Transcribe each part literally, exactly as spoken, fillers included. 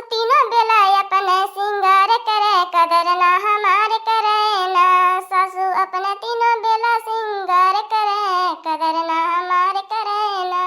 तीनों बेला अपने सिंगार करे, कदर ना हमार करे ना। सासू अपने तीनों बेला सिंगार करे, कदर ना हमार करे ना।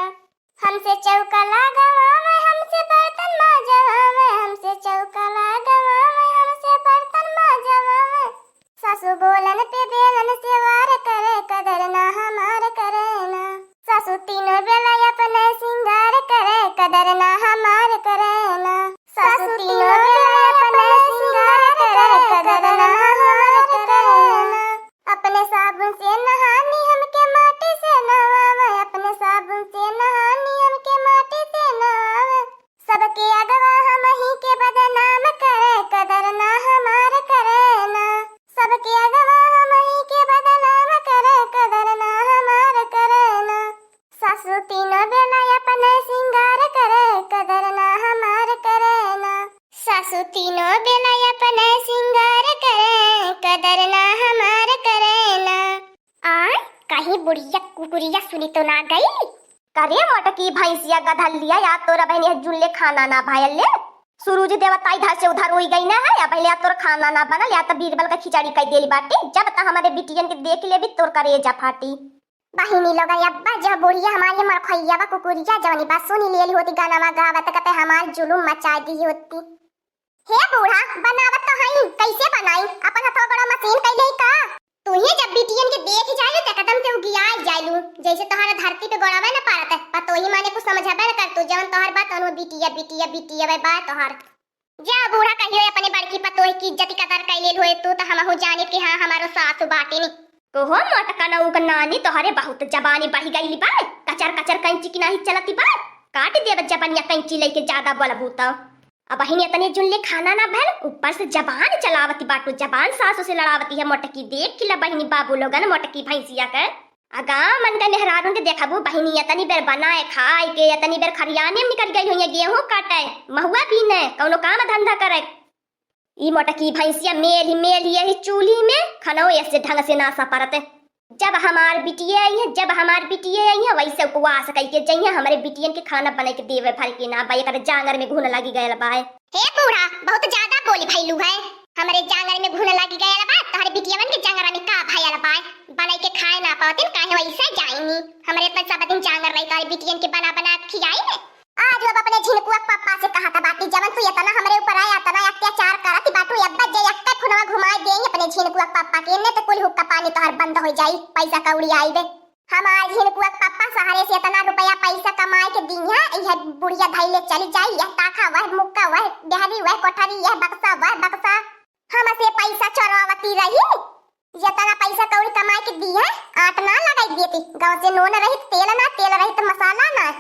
हमसे चौका लगावे, हमसे बर्तन माजवावे, हमसे चौका लगावे, हमसे बर्तन माजवावे। सासू बोलन पे बेलन से वार करे, कदर ना हमार करे ना। सासू तीनों बेला अपने सिंगार करे, कदर ना हमार करे ना। सासू तीनों बेला अपने सिंगार करे, कदर ना हमार करे ना। अपने साबुन से नहानी, हमके माटी से नवावे, अपने साबुन से नहानी, हमके माटी से नवावे। सबके अगवा हमही के बदनाम करे, कदर ना हमार करे ना। सबके अगवा हमही के बदनाम करे, कदर ना हमार करे ना। सासू तीनों बेला अपने सिंगार करे, कदर ना हमार करे ना। सासू तीनों बेला अपने सिंगार करे, कदर ना हमार करे ना। आय, कहीं बुढ़िया कुकुरिया सुनी तो ना गई? करे मोटकी भैंसिया गधलिया, या तोरा बहनी जुल्ले खाना ना भयल ले। सूरज देवता इधर से उधर होई गई ना है, या पहले या तोर खाना ना बनल, या तो बीरबल का खिचड़ी कई देली बाटी। जब त हमारे बिटियन के देख लेबी, तोर करेजा फाटी। बहिनी लोग, अब्बा जो बुढ़िया हमारी मरखैया बा कुकुरिया, जवनी बा सुनी लेली होती गाना गावत, कते हमार जुलुम मचाई दी होती। हे बूढ़ा, बनावत तो हई, कैसे बनाई? अपन हथवा बड़ा मशीन कैले ही का? तू ही जब बिटियन के देख जालू, त एकदम से उगिया जालू, जैसे तोहरा धरती पे गोड़ावे न पारत है, पतोही माने कुछ समझबे न कर तू, जवन तोहर बात अनु बिटिया, बिटिया, बिटिया वे बा तोहर। जा बूढ़ा, कहियो अपने बड़की पतोही की इज्जत कदर कैले होए तू, त हमहू जानित कि हाँ, हमारो सासु बाटिनी। कहो मोटका नऊ का नानी, तोहरे बहुत जबानी बढ़ी गई बा, कचर कचर कैंची की नाही चलती बा, काट देब जबनिया कैंची लेके ज्यादा बोलबू त। अब बहिनी इतने जुल्ले खाना ना भल, ऊपर से जबान चलावती बाटू, जबान सासू से लड़ावती है मोटकी। देख खिला बहिनी बाबू लोगन मोटकी भैंसिया के। आ गाँव मन के मेहरारून के देखबू बहिनी, इतनी बेर बनाए खाए के, इतनी बेर खरियाने में निकल गई हुई है, गेहूं काटे, महुआ बीने, कौनो काम धंधा करे। ई मोटकी भैंसिया मेल ही मेल ही यही चूल्ही में खाना ऐसे ढंग से ना सपरत। जब हमार बिटिया आई है, जब हमार बिटिया आई है, वैसे उपवास कई के जइहे, हमरे बिटियन के खाना बनाई के देवे भर के ना बा, एकर जांगर में घुन लगी गयल बा। हे बूढ़ा, बहुत ज्यादा बोली भइलू है। हमरे जांगर में घुन लगी गयल बा, तोहरे बिटियवन के जांगर में का भयल बा? बनाई के खाए ना पावतिन, काहे वैसे जाइनी? हमरे इतना सब दिन जांगर रही, तोहरे बिटियन के बना बना खियाई ने। आज अब अपने झिनकुआ के पापा से कहत बाटी, जवन तू इतना हमरे ऊपर आए, इतना अत्याचार करत बाटू, अब्बा जे एक्के फुनवा घुमाए देई अपने झिनकुआ के पापा के, एने त कुल हुक्का पानी तोहर बंद हो जाई, पैसा कौड़ी आई बे। हमार झिनकुआ के पापा शहरे से इतना रुपया पैसा कमाए के दी है, यह बुढ़िया धैले चली जाई, यह ताखा वह, मुक्का वह, डेहरी वह, कोठरी यह, बक्सा वह, बक्सा। हमसे पैसा चोरावती रही, जितना पैसा कौड़ी कमाए के दी है, आट ना लगाई देती। गाँव से नून रहित तेल ना, तेल रहित मसाला ना,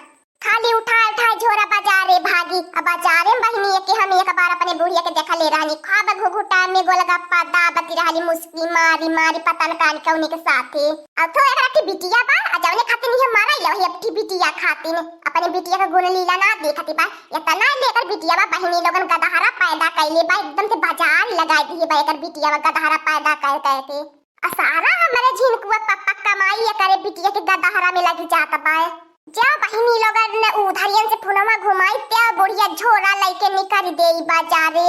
खाली उठाए उठाए झोरा बाजारे भागी। अब बाजारे में बहिनी के हम एक बार अपने बुढ़िया के देखले रहनी, खाब घुघुटा में गोलगप्पा दाबती रहली, मुस्की मारी मारी पता न कान कौने के साथे। अब तो एकरा की बिटिया बा, आ जौने खातिर इहे मारा, यही अब की बिटिया खातिर अपने बिटिया के गुण लीला ना देखती बा। इतना लेकर बिटिया बा, बहिनी लोगन गदहरा पैदा कैले बा, एकदम से बाजार लगा दिए बा एकर बिटिया बा, गदहरा पैदा कर कर के। आ सारा हमरे झिनकुआ पापा कमाई एकरे बिटिया के गदहरा में लग जात बा। जा बहिनी लोगन ने उधरियन से फुनवा घुमाई, त्या बुढ़िया झोरा लइके निकल देई बाजारे।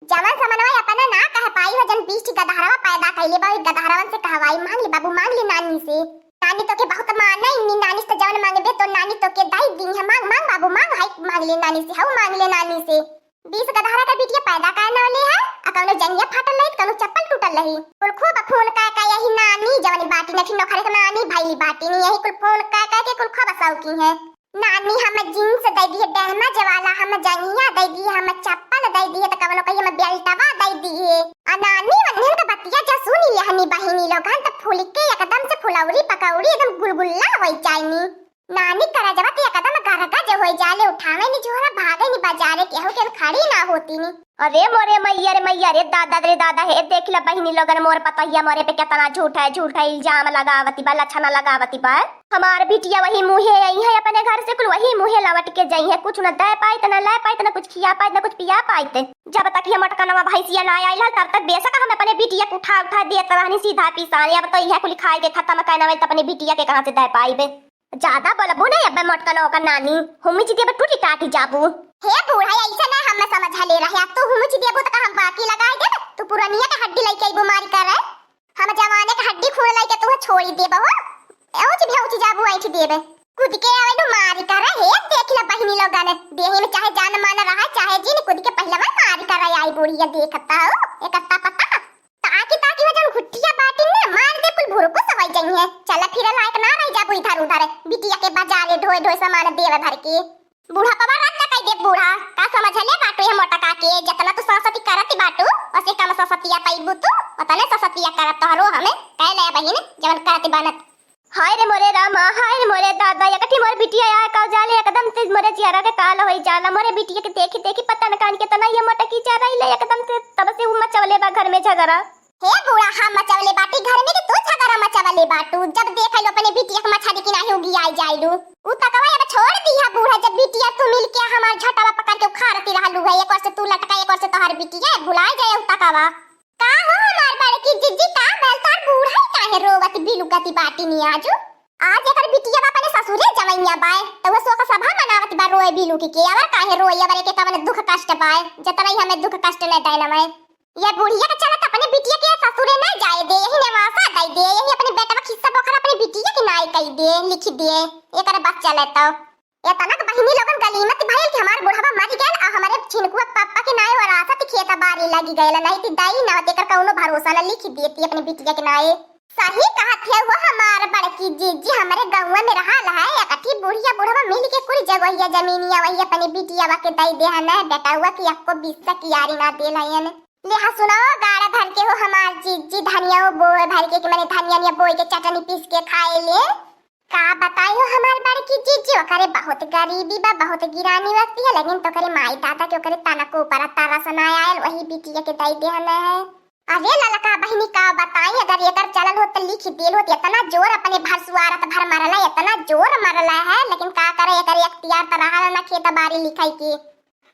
जवन समनवा अपने ना कह पाई हो, जन बीस गदहरवा पैदा कैले बा, ओई गदहरवन से कहवाई, "मांग ले बाबू, मांग ले नानी से। नानी तोके बहुत माने, इन्नी नानी से जवन मांगबे तो नानी तोके दाई दी है। मांग, मांग बाबू, मांग, हाय मांग ले नानी से, हाउ मांग ले नानी से।" बीस गदहरा के बिटिया पैदा करे न ले है, आ कौनो जंगिया फाटल रही, कौनो चप्पल टूटल रही। कुल खूब फोन का का यही नानी, जवन बाटी नठी नोखरे के नानी, भैली बाटी नहीं, यही कुल फोन का का के कुल खूब सौकी है। नानी हम जींस दे दिए, डहमा जवाला हम जंगिया दे दिए, हम चप्पल दे दिए, त कवनो कही हम बेल्टवा दे दिए। आ नानी वन्हन का बतिया जा सुनी लेहनी बहिनी लोगन, त फूल के एकदम से फुलौरी पकौड़ी एकदम गुलगुल्ला होई जाइनी। नानी करजवा त एकदम गरगज होई जाले, उठावे नी झोरा, भागे नी बाजारे, केहू के खड़ी ना होती नी। अरे मोरे मैया रे मैया रे दादा रे दादा हे, देख ला बहिनी लोगन मोर पतोहिया मोरे पे केतना झूठा है, झूठा इल्जाम लगावती बा, लछना लगावती बा। हमार बिटिया वही मुँहे आई है अपने घर से, कुल वही मुँहे लौट के जाई है, कुछ न दे पाइत, न ले पाइत, न कुछ खिया पाइत, न कुछ पिया पाइत। जब तक ये मोटकनवा भैंसिया ना आइल हल, तब तक बेशक हम अपने बिटिया के उठा उठा देत रहनी सीधा पिसाने, अब तो यह कुल खाए के खत्म करना वाली, तो अपने बिटिया के कहाँ से दे पाइबे? ज्यादा बोलबू नहीं अब्बे मोटकनवा का नानी, हुमी जी देबे टूटी टाटी जाबू। हे बूढ़ा, ऐसे ना हम समझ अब तू हुमुच देबू त का हम बाकी लगाई देब? तू पुरनिया के हड्डी लइके अइबू मारी करे। हम जवाने के हड्डी खून लइके तू छोड़ी देब हो। एहुच भेहुच जाबू ऐंठ देबे। कूद के आवे नु मारी करे, हे देख ले बहिनी लोगन, देही में चाहे जान मान रहा, चाहे जीन, कूद के पहलवा मारी करे आई बुढ़िया देखता हो, एकता पता। ताकि, ताकि हो जौन घुट्टिया बाटी ने मार दे, कुल भुरकुस होइ जइहें। चल फिर लायक ना रह जाबू इधर उधर, बिटिया के बाजारे ढोए ढोए सामान देवे भर के। बूढ़ा पवा रद्द कइ दे बूढ़ा, का समझले बाटू ये मोटका के? जतना तू ससती करत बाटू, ओसे कम ससतिया पइबू तू, ओतने ससतिया करत तोहरो हमें, कह ले बहिन, जवन करत बनत। हाय रे मोरे रामा, हाय रे मोरे दादा, एकठी मोर बिटिया आए का जाले, एकदम से मोरे जियरा के काल होई जाला। मोरे बिटिया के देखी देखी पता न कान के तना ये मोटकी चराई ले, एकदम से तब से उ मचवले बा घर में झगड़ा। हे बूढ़ा, हम मचवले बाटी घर में कि तू झगड़ा मचवले बाटू? जब देख लो अपने बिटिया के मछली की नाही उगी आई जाइलू। उ तकवा अब छोड़ दिया बूढ़ा, जब बिटिया तू मिल के हमार झटवा पकड़ के उखाड़ती रहलू है, एक ओर से तू लटका, एक ओर से तोहर बिटिया, भुलाए जाए उ तकवा। का हो हमार बड़की जिज्जी, का भइल? तोर बूढ़ा ही काहे रोवत बिलुकती बाटी नी आजू? आज एकर बिटिया बा अपने ससुरे जवैया बाय, त वो शोक सभा मनावत बा रोए बिलुकी के। अवर काहे रोई, अवर एके कवन दुख कष्ट बाय, जतना ही हमें दुख कष्ट न दैन बाय। ये बुढ़िया के चलत अपने बिटिया के ससुरे न जाए दे, यही नेवासा दई दे, यही अपने बेटवा खिस्सा बोखर अपने बिटिया के नाई कई दे, लिखि दे, एकर बस चले तो। एतना के बहिनी लोगन गलीमत भइल कि हमार बुढ़वा मरि गइल, आ हमरे छिनकुआ पापा के नाई वरासत खेत बारी लागि गइल, नहीं ती दई ना होती, एकर कउनो भरोसा न, लिखि देती अपने बिटिया के नाई। सही कहत है वो हमार बड़की जिज्जी, हमरे गउँवा में रहल है, एकठी बुढ़िया बुढ़वा मिल के कुल जगहिया जमीनिया वही अपने बिटिया के दई देहन है, बेटउआ की अक्को बिस्सा कियारी ना देल हयन। ले हा सुनाओ, गाड़ा भर के हो हमार जिज्जी, धनिया वो बोए भर के, कि मने धनिया निया बोए के चटनी पीस के खाए ले। का बताई हो हमार बड़की जिज्जी, ओकरे बहुत गरीबी बा, बहुत गिरानी वस्ती है, लेकिन तोकरे माई दादा के ओकरे तनको ऊपर तरस ना आयल, वही बिटिया के दई देहन है। अरे ललका बहिनी, का बताई, अगर एकर चलल होत त लिखि देल होत, एतना जोर अपने भर सुआरत भर मरला, एतना जोर मरला है, लेकिन का करे, एकर अख्तियार त रहल न खेत बारी लिखाई के।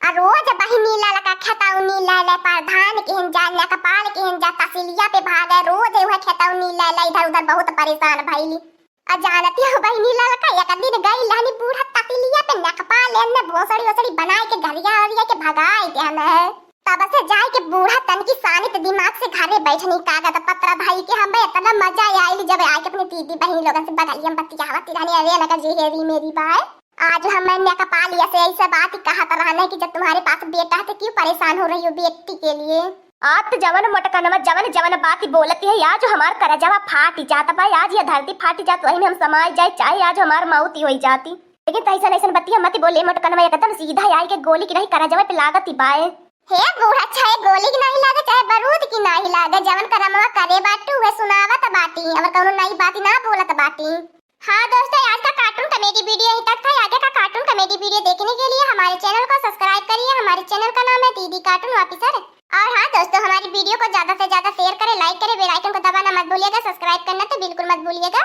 आ रोज बहिनी ललका खेतौनी ले ले, प्रधान किहिन जा, लेखपाल किहिन जा, तहसीलिया पे भागे, रोज उहे खेतौनी ले ले, इधर उधर बहुत परेशान भइली। आ जानती हो बहिनी ललका, एक दिन गई लहनी बूढ़ा तहसीलिया पे, लेखपाल एन्ने भोसड़ी ओसड़ी बनाए के गरिया ओरिया के भगाई देहन है। तब से जाए के बूढ़ा तनकी सानित दिमाग से घरे बैठनी, कागज पत्र धई के। हमें इतना मजा आइल जब आके अपने दीदी बहिनी लोगन से बगलिया में बतियावत रहनी, अरे लगा जे हेरी मेरी बाय। आज हम लेखपाल से ऐसे बात कहत रहने कि जब तुम्हारे पास बेटा है तो क्यों परेशान हो रही हो बेटी के लिए? आज तो जवन मोटकनवा जवन जवन बात बोलती है, आज हमार करजवा फाट जात बा, आज ये धरती फाट जात, वही में हम समाज जाए, चाहे आज हमार मौत ही होई जाती, लेकिन तैसन ऐसन बतिया मत बोले मोटकनवा, एकदम सीधा आई के गोली की नहीं करजवा पे लागत ही बाए। हे बूढ़ा, चाहे गोली की नाही लागे, चाहे बारूद की नाही लागे, जवन करमवा करे बाटू, उहे सुनावत बाटी, अउर कउनो नई बात ना बोलत बाटी। हाँ दोस्तों, आज का cartoon comedy video यहीं तक था। आगे का cartoon comedy video देखने के लिए हमारे channel को subscribe करिए। हमारे channel का नाम है दीदी Cartoon Officer। और हाँ दोस्तों, हमारी video को ज्यादा से ज्यादा share करें, like करें, bell icon को दबाना मत भूलिएगा, subscribe करना तो बिल्कुल मत भूलिएगा।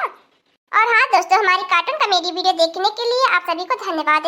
और हाँ दोस्तों, हमारी cartoon comedy video देखने के लिए आप सभी को धन्यवाद।